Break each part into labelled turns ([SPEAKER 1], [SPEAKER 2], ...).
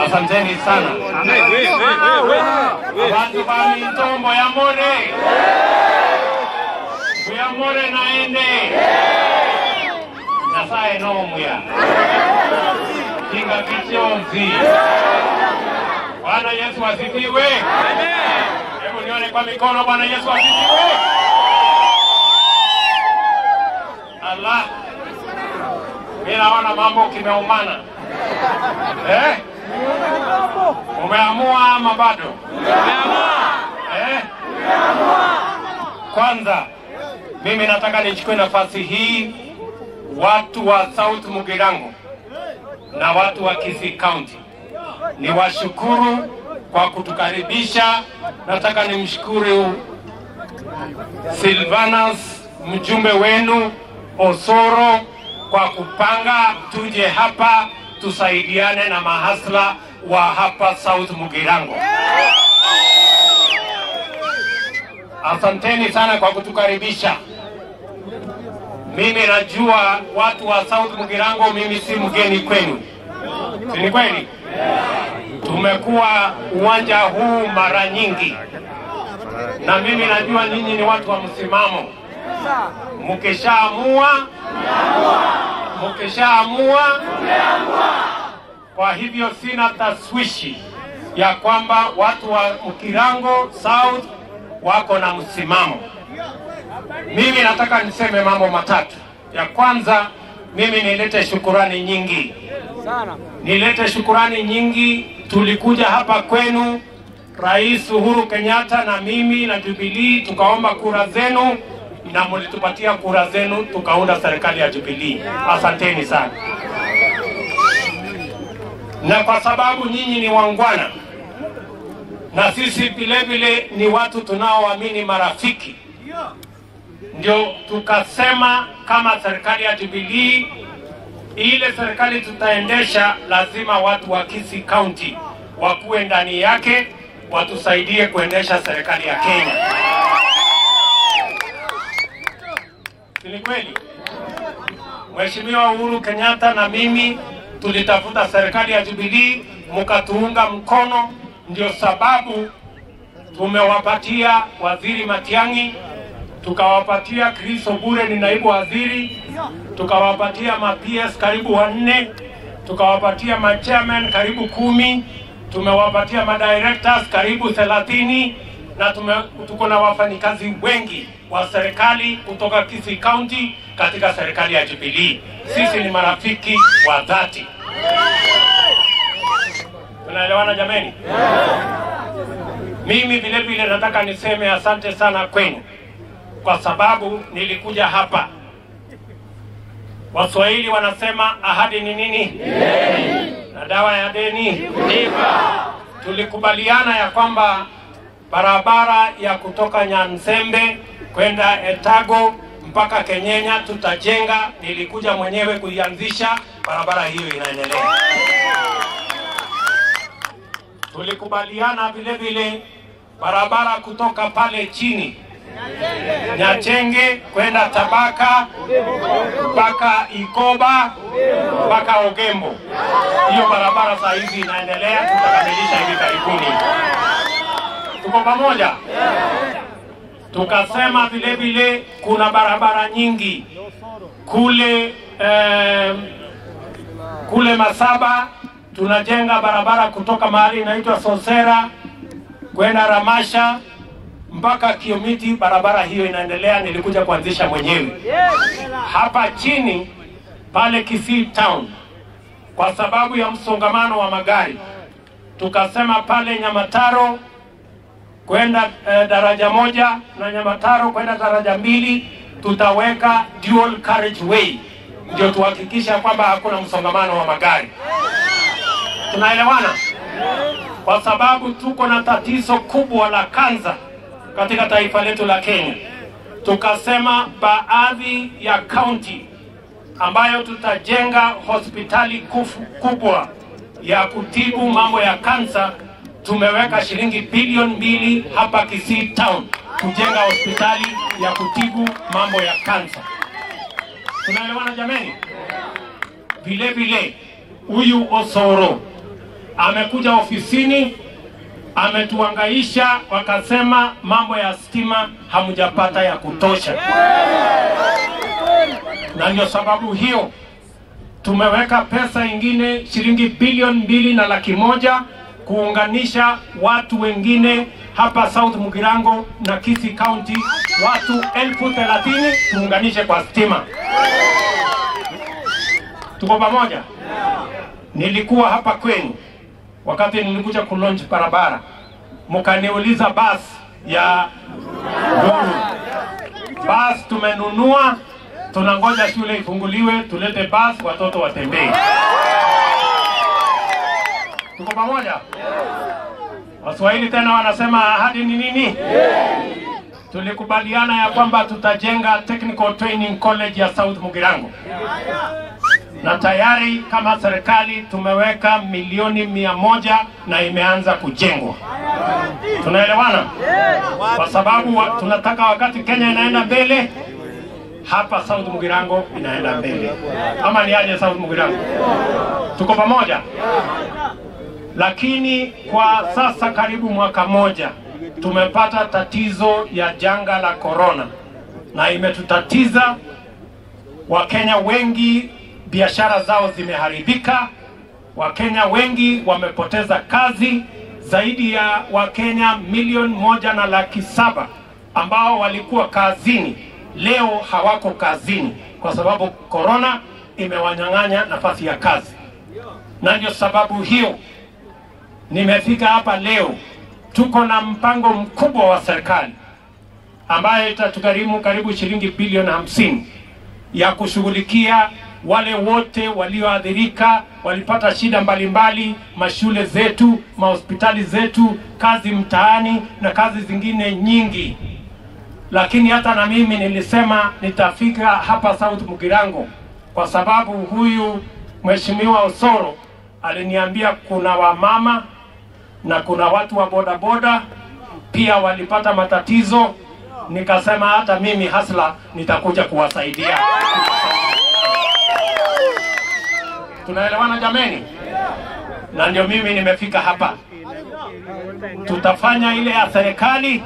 [SPEAKER 1] Asanteni sana. Abantu ba Mintombo ya more. Ya more naende. Nasaye no muya. Kinga kichonzi. Bwana Yesu asifiwe. Hebu nione kwa mikono, Bwana Yesu asifiwe. Allah. Mimi naona mambo kimeumana. Eh? Umeamua ama bado? Umeamua. Eh? Umeamua. Kwanza mimi nataka nichukue nafasi hii, watu wa South Mugirango na watu wa Kisii County, niwashukuru kwa kutukaribisha. Nataka nimshukuru Silvanus, mjumbe wenu Osoro, kwa kupanga tuje hapa tusaidiane na mahasla wa hapa South Mugirango. Asanteni sana kwa kutukaribisha. Mimi najua watu wa South Mugirango, mimi si mgeni kwenu. Si ni kweli? Tumekuwa uwanja huu mara nyingi. Na mimi najua nyinyi ni watu wa msimamo. Mkishaamua, mkishaamua. Kwa hivyo sina taswishi ya kwamba watu wa Mugirango South wako na msimamo. Mimi nataka niseme mambo matatu. Ya kwanza, mimi nilete shukurani nyingi. Nilete shukurani nyingi. Tulikuja hapa kwenu, Rais Uhuru Kenyatta na mimi na Jubilee, tukaomba kura zenu na mlitupatia kura zenu, tukaunda serikali ya Jubilee. Asanteni sana. Na kwa sababu nyinyi ni wangwana na sisi vile vile ni watu tunaoamini marafiki, ndio tukasema kama serikali ya Jubilee, ile serikali tutaendesha, lazima watu wa Kisii County wakuwe ndani yake, watusaidie kuendesha serikali ya Kenya. Ni kweli? Mheshimiwa Uhuru Kenyatta na mimi tulitafuta serikali ya Jubilee, mkatuunga mkono. Ndio sababu tumewapatia Waziri Matiang'i, tukawapatia Chris Obure ni naibu waziri, tukawapatia ma PS karibu 4, tukawapatia ma chairman karibu 10, tumewapatia ma directors karibu 30, na tuko na wafanyikazi wengi wa serikali kutoka Kisii County katika serikali ya Jubilee. Sisi ni marafiki wa dhati. Tunaelewana jameni? Mimi vile vile nataka niseme asante sana kwenu, kwa sababu nilikuja hapa. Waswahili wanasema ahadi ni nini? Deni. Na dawa ya deni lipa. Tulikubaliana ya kwamba barabara ya kutoka Nyansembe kwenda Etago mpaka Kenyenya tutajenga. Nilikuja mwenyewe kuianzisha barabara hiyo, inaendelea. Tulikubaliana vile vile barabara kutoka pale chini Nyachenge kwenda Tabaka mpaka Ikoba mpaka Ogembo. Hiyo barabara saa hizi inaendelea, tutakamilisha hivi karibuni. Tuko pamoja? Tukasema vile vile kuna barabara nyingi kule, kule Masaba tunajenga barabara kutoka mahali inaitwa Sosera kwenda Ramasha mpaka Kiomiti. Barabara hiyo inaendelea, nilikuja kuanzisha mwenyewe. Hapa chini pale Kisii Town, kwa sababu ya msongamano wa magari, tukasema pale Nyamataro kwenda daraja 1 na Nyamataro kwenda daraja 2 tutaweka dual carriageway, ndio tuhakikisha kwamba hakuna msongamano wa magari. Tunaelewana? Kwa sababu tuko na tatizo kubwa la kansa katika taifa letu la Kenya. Tukasema baadhi ya county ambayo tutajenga hospitali kubwa ya kutibu mambo ya kansa, tumeweka shilingi bilioni 2 hapa Kisii Town kujenga hospitali ya kutibu mambo ya kansa. Tunaelewana jameni? Vile vile huyu Osoro Amekuja ofisini, ametuangaisha, wakasema mambo ya stima hamjapata ya kutosha. Na ndio sababu hiyo tumeweka pesa ingine shilingi 2,200,000 kuunganisha watu wengine hapa South Mugirango na Kisii County, watu 30,000 tuunganishe kwa stima. Tuko pamoja? Nilikuwa hapa kwenu wakati nilikuja kulaunch barabara, mkaniuliza basi ya Nuru. Basi tumenunua, tunangoja shule ifunguliwe, tulete basi watoto watembee. Tuko pamoja? Waswahili tena wanasema ahadi ni nini? Tulikubaliana ya kwamba tutajenga Technical Training College ya South Mugirango. Na tayari kama serikali tumeweka 100,000,000 na imeanza kujengwa. Tunaelewana? Kwa sababu tunataka wakati Kenya inaenda mbele, hapa South Mugirango inaenda mbele. Ama ni aje South Mugirango? Tuko pamoja? Lakini kwa sasa karibu mwaka moja tumepata tatizo ya janga la corona, na imetutatiza. Wakenya wengi biashara zao zimeharibika, Wakenya wengi wamepoteza kazi, zaidi ya Wakenya 1,700,000 ambao walikuwa kazini leo hawako kazini kwa sababu corona imewanyang'anya nafasi ya kazi. Na ndio sababu hiyo nimefika hapa leo. Tuko na mpango mkubwa wa serikali ambaye itatugharimu karibu shilingi bilioni 50 ya kushughulikia wale wote walioathirika, walipata shida mbalimbali, mashule zetu, mahospitali zetu, kazi mtaani na kazi zingine nyingi. Lakini hata na mimi nilisema nitafika hapa South Mugirango kwa sababu huyu Mheshimiwa Osoro aliniambia kuna wamama na kuna watu wa boda boda pia walipata matatizo. Nikasema hata mimi hasla nitakuja kuwasaidia. Tunaelewana jameni? Na ndio mimi nimefika hapa. Tutafanya ile ya serikali,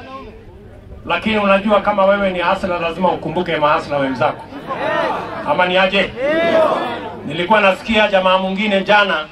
[SPEAKER 1] lakini unajua kama wewe ni hasla lazima ukumbuke mahasla wenzako. Ama ni aje? Nilikuwa nasikia jamaa mwingine jana